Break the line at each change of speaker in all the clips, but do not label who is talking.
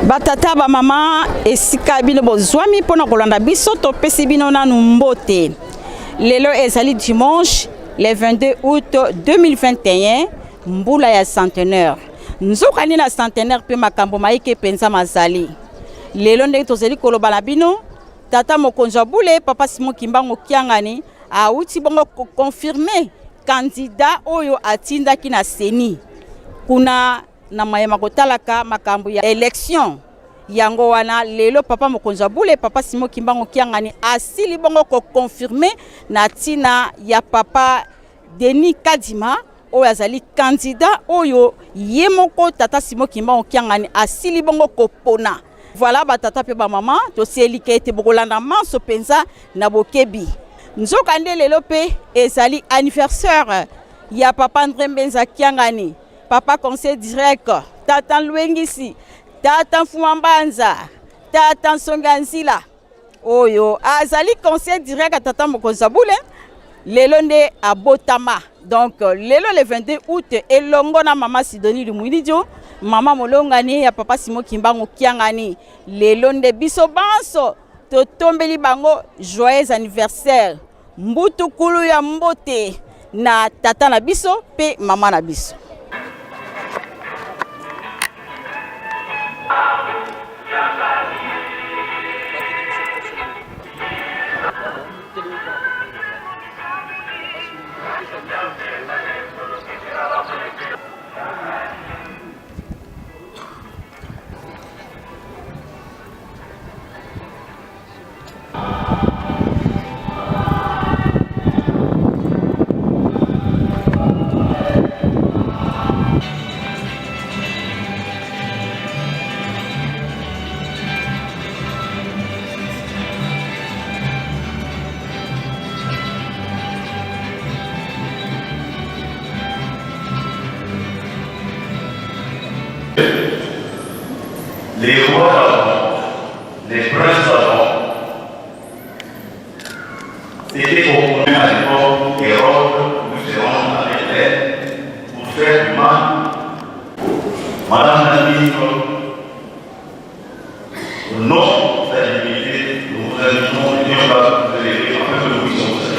Batata bamama, esika bino bozwami mpo na kolanda biso, topesi bino nanu mbote. Lelo ezali dimanche le 22 août 2021, mbula ya centenaire. Nzokani na centenaire mpe makambo maike mpenza mazali. Lelo ndenge tozali koloba na bino, tata mokonzi wa bule papa Simon Kimbangu Kiangani awuti bongo koconfirme candidat oyo atindaki na CENI kuna na mayema kotalaka makambo ya election. Yango wana lelo papa mokonzi wa bule papa Simon Kimbangu Kiangani asili bongo koconfirme na ntina ya papa Denis Kadima oyo azali candidat oyo ye moko tata Simon Kimbangu Kiangani asili bongo kopona. Voilà batata mpe bamama, tosielika ete bokolanda manso mpenza na bokebi. Nzokande lelo mpe ezali anniversaire ya papa Andre Mbenza Kiangani, papa conseil direct, tata Lwengisi, tata Mfuma Mbanza, tata Nsonga Nzila oyo azali conseil direct ya tata mokonzi ya bule. Lelo nde abotama, donc lelo le 22 août, elongo na mama Sidonie Lumuilidio, mama molongani ya papa Simon Kimbangu Kiangani. Lelo nde biso banso totombeli bango joyeux anniversaire, mbutukulu ya mbote na tata na biso pe mama na biso.
Les rois d'avant, les princes d'avant, c'était pour à l'époque Hérode nous serons avec elle pour faire du mal. Madame la ministre, au nom de la divinité, nous vous invitons de bien vouloir vous élever afin que nous puissions vous saluer.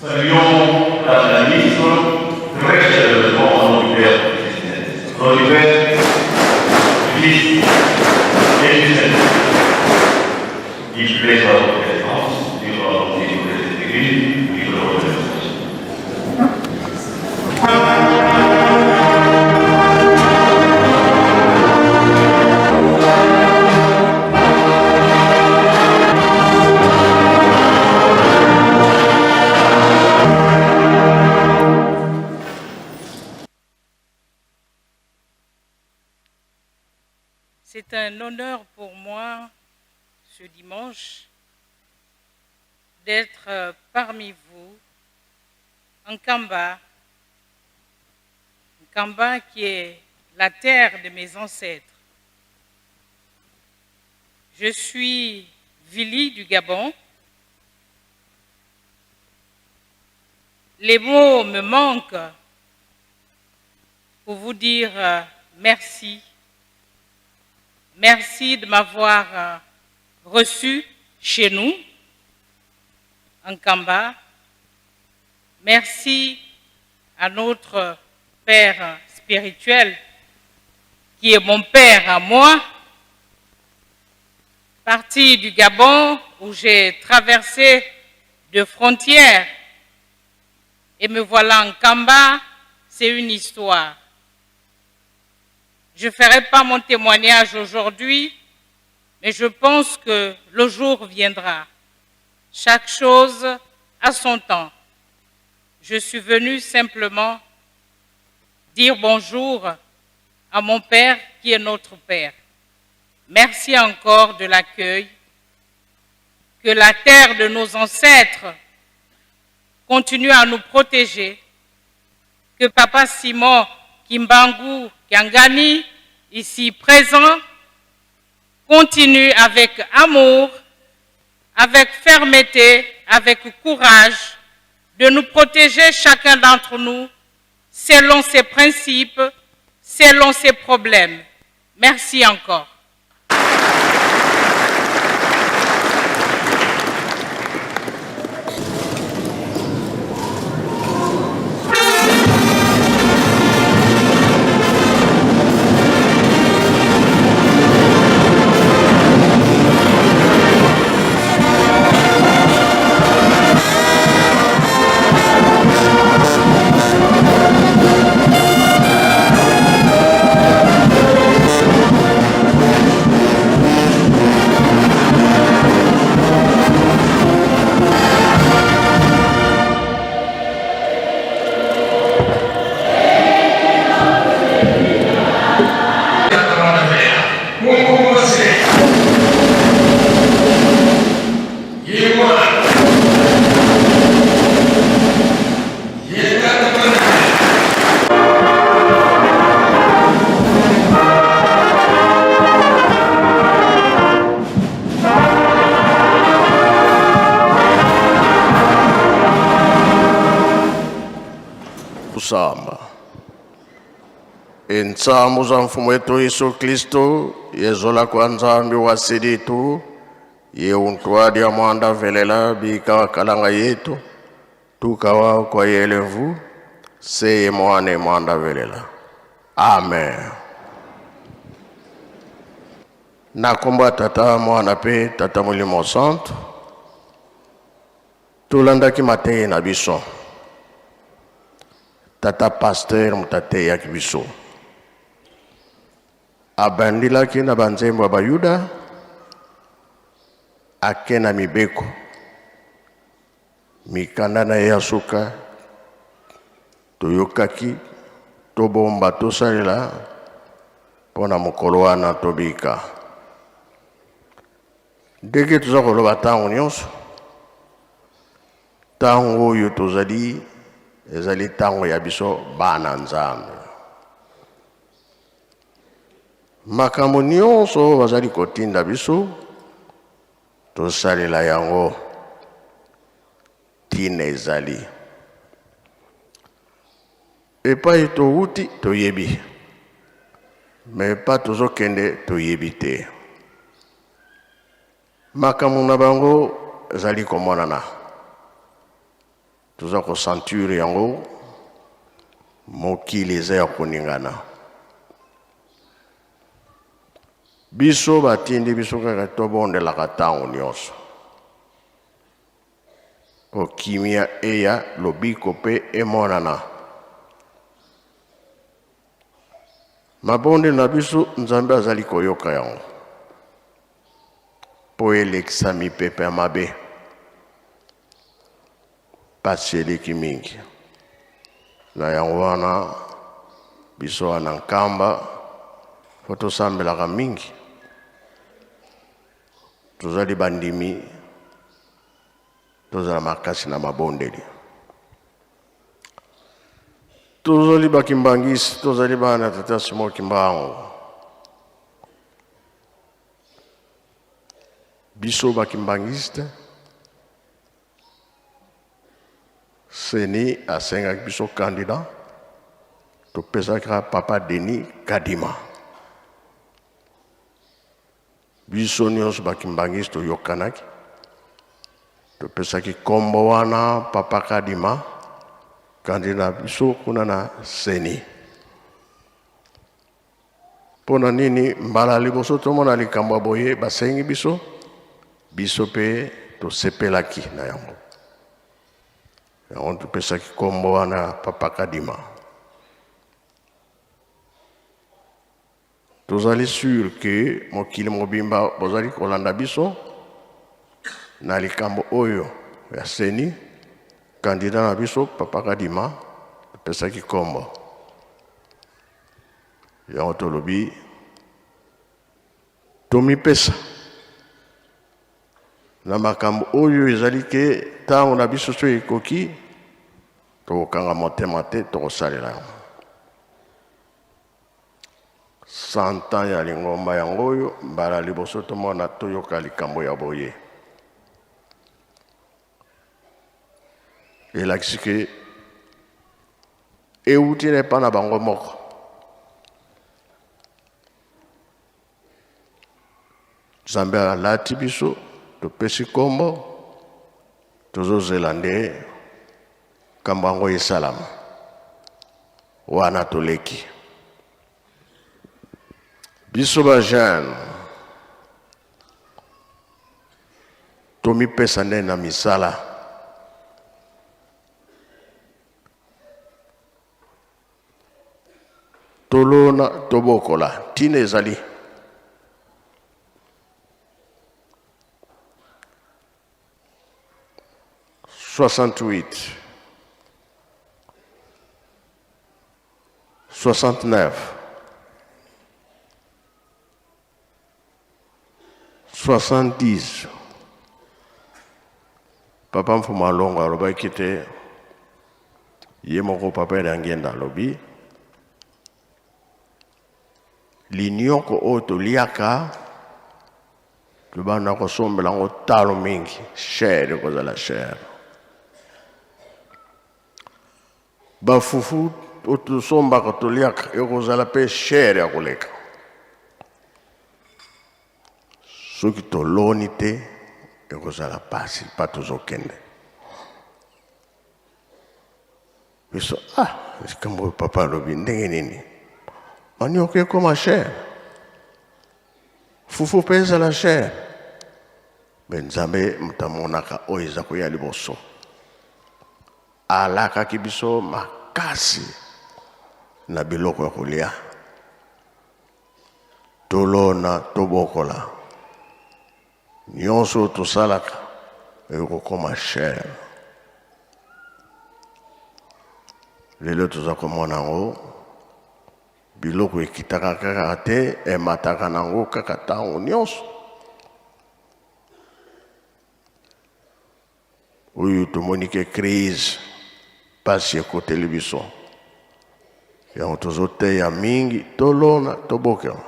Saluons Madame la ministre très chaleureusement au nom du Père, du Fils, au nom du Père, du Fils et du Saint-Esprit. Il plaise à votre présence, vive la volonté de l'Église, vive le roi de
C'est un honneur pour moi, ce dimanche, d'être parmi vous en Nkamba, Nkamba qui est la terre de mes ancêtres. Je suis Vili du Gabon. Les mots me manquent pour vous dire merci. Merci de m'avoir reçu chez nous, en Nkamba. Merci à notre père spirituel, qui est mon père à moi. Parti du Gabon où j'ai traversé de frontières et me voilà en Kamba, c'est une histoire. Je ne ferai pas mon témoignage aujourd'hui, mais je pense que le jour viendra. Chaque chose a son temps. Je suis venue simplement dire bonjour à mon père qui est notre père. Merci encore de l'accueil. Que la terre de nos ancêtres continue à nous protéger. Que papa Simon Kimbangu Kiangani, ici présent, continue avec amour, avec fermeté, avec courage, de nous protéger chacun d'entre nous selon ses principes, selon ses problèmes. Merci encore.
Kusamba intsamu za mfumo wetu Yesu Kristo yezola kwa Nzambi wa silitu ye untwadi ya mwanda velela bika wakalanga yetu tukawa kwa yelevu seye mwane mwanda velela amen. Na kombo ya Tata, Mwana pe Tata Molimo Santu, tolandaki mateyi na biso. Tata pasteur moto ateyaki biso, abandilaki na banzembo ya Bayuda, ake na mibeko, mikanda na ye ya suka toyokaki, tobomba, tosalela mpo na mokolo wana tobika. Ndenge toza koloba ntango nyonso, ntango oyo tozali ezali ntango ya biso bana Nzambe. Makambo nyonso oyo bazali kotinda biso tosalela yango, ntina ezali epai towuti toyebi, me epai tozokende toyebi te. Makambo na bango ezali komonana, toza kosenture yango, mokili eza ya koningana. Biso batindi biso kaka tobondelaka ntango nyonso mpo kimia eya, lobiko mpe emonana. Mabondeli na biso Nzambe azali koyoka yango mpo elekisa mipepe ya mabe. Pasi eleki mingi, na yango wana biso wana Nkamba fo tosambelaka mingi. Tozali bandimi, tozala makasi na mabondeli. Tozali bakimbangisi, tozali bana tata Simon Kimbangu. Biso bakimbangiste, Seni asengaki biso candidat, topesaki papa Denis Kadima. Biso nyonso bakimbangisi toyokanaki, topesaki kombo wana papa Kadima, candidat na biso kuna na Seni. Mpo na nini mbala liboso tomona likambo ya boye basengi biso? Biso mpe tosepelaki na yango. Yango topesaki nkombo wana Papa Kadima. Tozali sur que mokili mobimba bozali kolanda biso na likambo oyo ya CENI. Candidat na biso Papa Kadima topesaki nkombo yango, tolobi tomipesa na makambo oyo ezali ke ntango na biso so ekoki, tokokanga motema te, tokosalela yango. 100 ans ya lingomba yango oyo, mbala liboso tomona toyoka likambo ya boye. Elakisi ke euti na epa na bango moko. Nzambe alati biso, topesi nkombo, tozozela nde nkambo yango esalama. Wana toleki biso ba jeune, tomipesa nde na misala. Tolona, tobokola, ntina ezali 68, 69, 70. Papa Mfumu Alongo alobaki te, ye moko Papa Elangenda alobi linioko oyo toliaka, tobanda kosombela yango talo mingi, cher, ekozala cher. Bafufu oyo tosombaka toliaka ekozala mpe cher ya koleka. Soki toloni te, ekozala pasi pa tozokende biso. Ah, likambo oyo papa alobi ndenge nini? Manioko ekoma cher, fufu mpe ezala cher. Me Nzambe moto amonaka oyo eza koya liboso. Alakaki biso makasi na biloko ya kolia, tolona, tobokola, nyonso oyo tosalaka ekokoma cher. Lelo toza komona yango, biloko ekitaka kaka te, emataka nango kaka ntango nyonso. Oyo tomoni ke crise, pasi ekoteli biso, yango tozoteya mingi tolona, tobokela.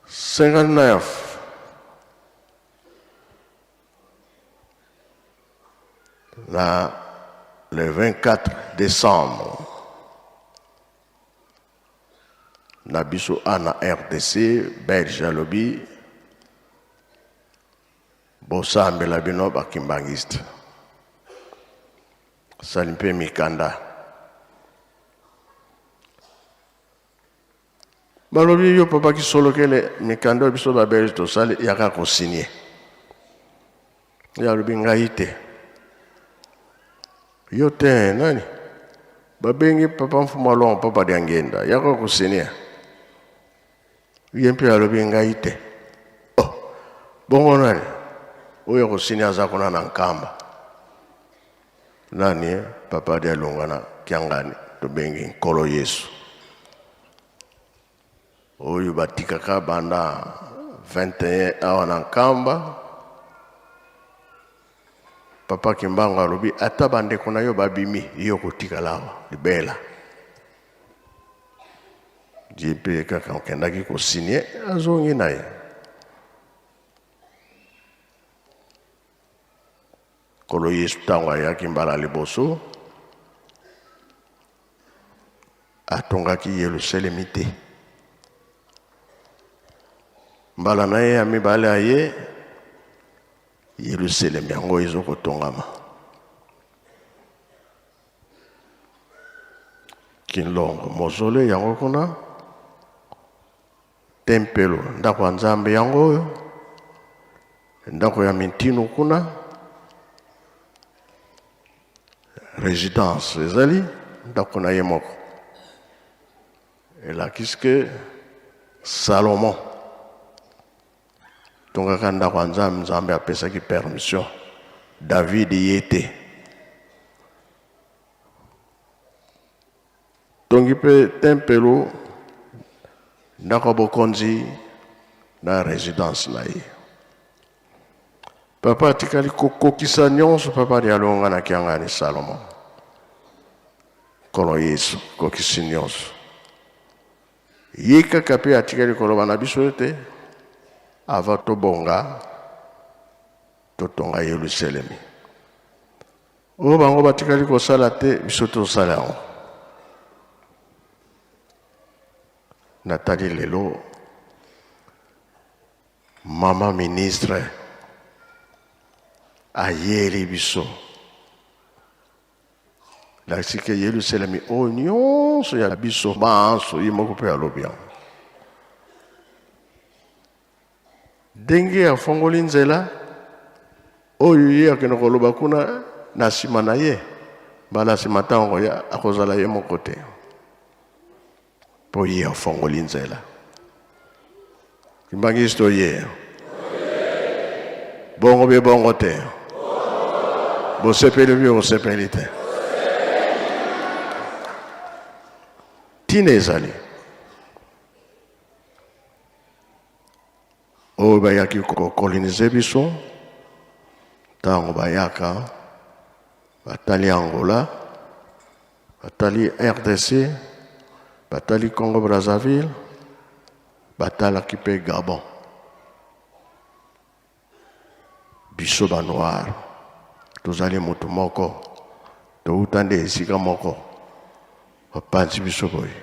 59 na le 24 décembre na biso a na RDC belge alobi bosambela bino bakimbangiste, asali mpe mikanda. Balobi yo Papa Kisolokele, mikanda oyo biso babelge tosali, yaka kosigne. Ye alobi ngai te, yo te nani? Babengi Papa Mfumu Alongo, Papa Diangenda, yaka kosigne. Ye mpe alobi ngai te. Oh, bongo nani oyo akosigne? Aza kuna na Nkamba. Nani? Papa Dialunga na Kiangani. Tobengi Nkolo Yesu oyo batikaka banda 21 awa na Nkamba. Papa Kimbangu alobi ata bandeko na yo babimi, yo kotikala awa libela. Ye mpe kaka okendaki kosigne, azongi na ye. Nkolo Yesu ntango ayaki mbala liboso, atongaki Yelusalemi te. Mbala na ye ya mibale aye, Yelusalemi yango ezokotongama. Kinlongo mozole yango kuna, tempelo, ndako ya Nzambe yango oyo. Ndako ya Mintino kuna residence ezali ndako na ye moko elakisi ke Salomon tongaka ndako ya Nzambe, Nzambe apesaki permission David ye te. Tongi mpe tempelo, ndako ya bokonzi na residence na ye. Papa atikali kokokisa nyonso papa Dialonga na Kiangani Salomon. Nkolo Yesu kokisi nyonso. Ye kaka mpe atikali koloba na biso ete ava tobonga totonga Yelusalemi. Oyo bango batikali kosala te, biso tosala yango. Natali lelo mama ministre ayeli biso lakisi ke Yelusalemi oyo nyonso ya biso banso, ye moko mpe alobi yango. Ndenge afongoli nzela oyo ye akende koloba kuna na nsima na ye, mbala nsima ntango akoya akozala ye moko te, mpo ye afongoli nzela. Kimbanguiste oye bongo be bongo te, bosepeli bie bosepeli te, ntina ezali oyo bayaki kokolonize biso ntango bayaka batali Angola, batali RDC, batali Congo Brazzaville, batalaki mpe Gabon. Biso ba noir tozali moto moko, touta nde esika moko, bapanzi biso boye.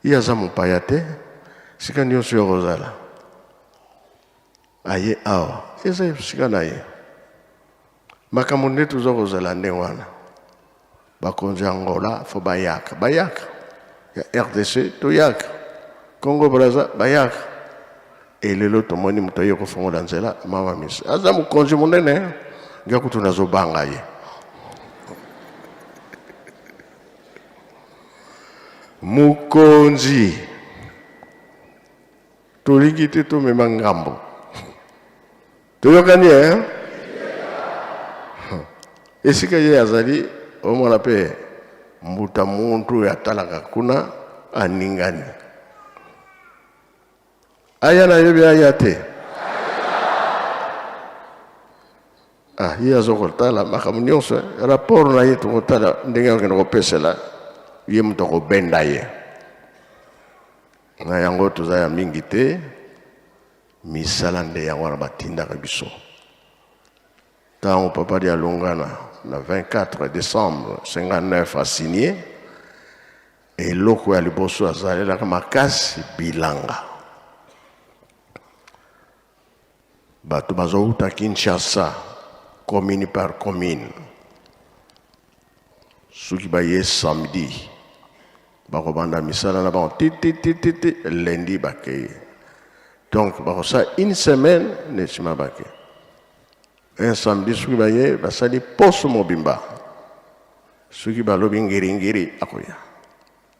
Ye aza mopaya te, esika nyonso yo kozala aye awa eza esika na ye. Makambo nde toza kozala nde wana. Bakonzi ya Angola fo bayaka, bayaka ya RDC toyaka, Congo Brazza bayaka. Elelo tomoni moto aye kofongola nzela, mama misi aza mokonzi monene, nga kutu nazobanga ye. Mokonzi tolingi te tomema ngambo. Toyokani eh? Esika ye azali omona mpe mbuta muntu oyo atalaka kuna aningani. Aya nayebi aya te. Ah, ye azo kotala makambo nyonso, eh? Rapport na ye tokotala ndenge akende kopesela ye moto akobenda ye. Na yango toza ya mingi te. Misala nde yango wana batindaka biso. Ntango Papa Dialungana na 24 décembre 59 a signé, eloko ya liboso azalelaka makasi bilanga. Bato bazowuta Kinshasa commune par commune, soki baye samedi bakobanda misala na bango ti ti ti ti ti lundi bakei. Donc bakosala une semaine na nsima bakei. Un samedi soki baye basali poso mobimba, soki balobi ngiringiri akoya,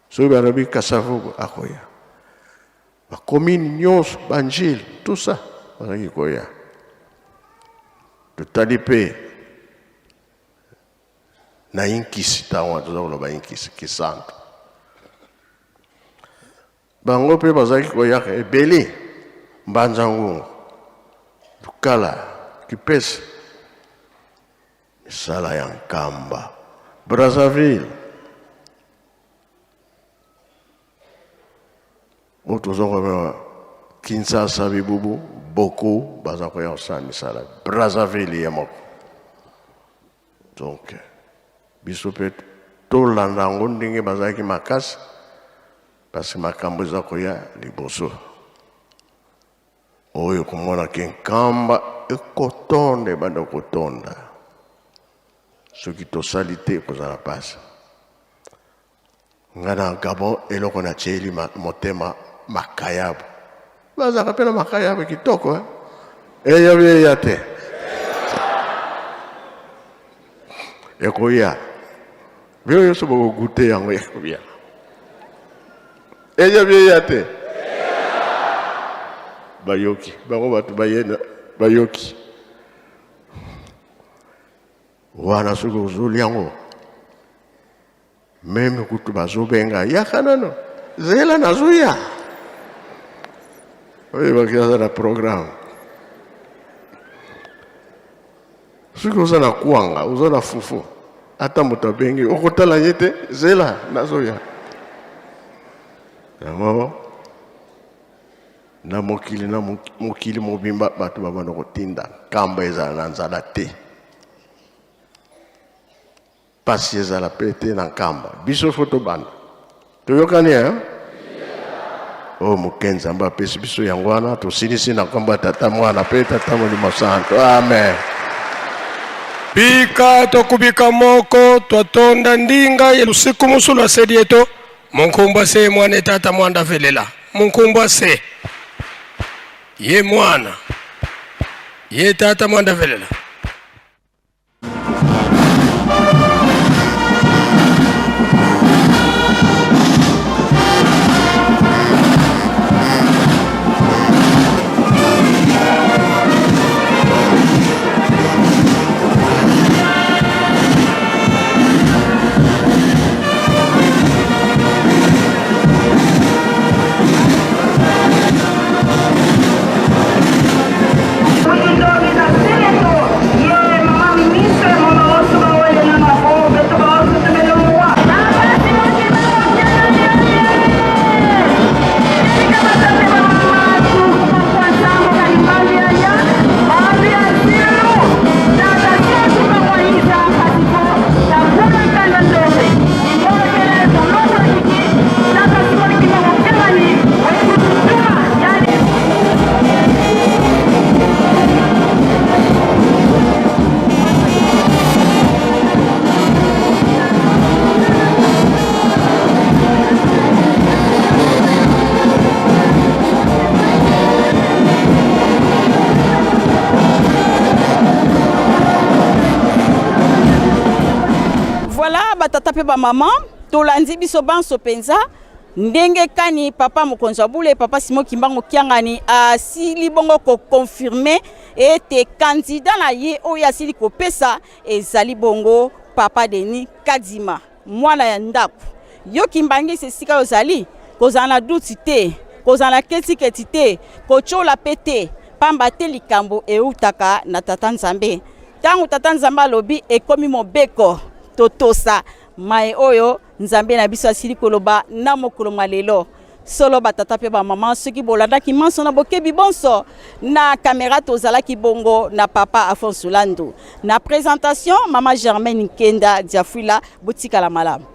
soki balobi kasavubu akoya, ba commune nyonso banjile tout ça bazalaki koya. Totali mpe na inkisi, ntango wana toza koloba inkisi kisantu, bango mpe bazalaki koyaka ebele, mbanza ngungu, lukala, kipese, misala ya Nkamba, Brazzaville. Oyo toza komema Kinshasa bibubu boko baza koya kosala misala Brazzaville ye moko. Donc biso mpe tolanda yango ndenge bazalaki makasi, parce makambo eza koya liboso. Oyo komona ke Nkamba ekotonda, ebanda kotonda, soki tosali te ekozala mpasi. Nga na Gabon eloko natieli motema makayabu, bazalaka mpe na makayabu kitoko eh? Eya bie eya te. Ekoya. Bino nyonso bokogute yango ekoya. Eya bie eya te. Bayoki bango bato baye bayoki wana soki ozoli yango Meme kutu bazobenga yaka nano zela nazoya oyebaki aza na programme soki oza na kwanga oza na fufu ata moto abengi okotala ye te zela nazoya yango na mokili na mokili mobimba bato babanda kotinda nkamba ezala na nzala te Pasi ezala pe te na Nkamba. Biso faut tobanda. Toyokani hein? Oyo moke Nzambe apesi biso yango wana tosilisi na nkombo ya Tata Mwana pe Tata Molimo Santo. Amen.
Bika tokubika moko twatonda ndinga ye lusiku musulu asedi eto munkumbwa se mwana etata mwanda velela munkumbwa se ye mwana ye tata mwanda velela.
Voilà batata mpe bamama tolandi biso banso mpenza Ndenge kani papa mokonzi wa bule papa Simon Kimbangu Kiangani asili bongo ko confirmer ete candidat na ye oyo asili kopesa ezali bongo papa Denis Kadima mwana ya ndako. Yo Kimbangisi esika ozali kozala na duti te, kozala na ketiketi te, kotyola pe te, pamba te likambo eutaka na Tata Nzambe. Ntango Tata Nzambe alobi ekomi mobeko, totosa maye oyo Nzambe na biso asili koloba na mokolo mwa lelo. Solo batata mpe bamama, soki bolandaki manso na bokebi bonso na kamera, tozalaki bongo na papa Afonso Landu na presentation, mama Germaine Nkenda Diafuila. Botikala malamu.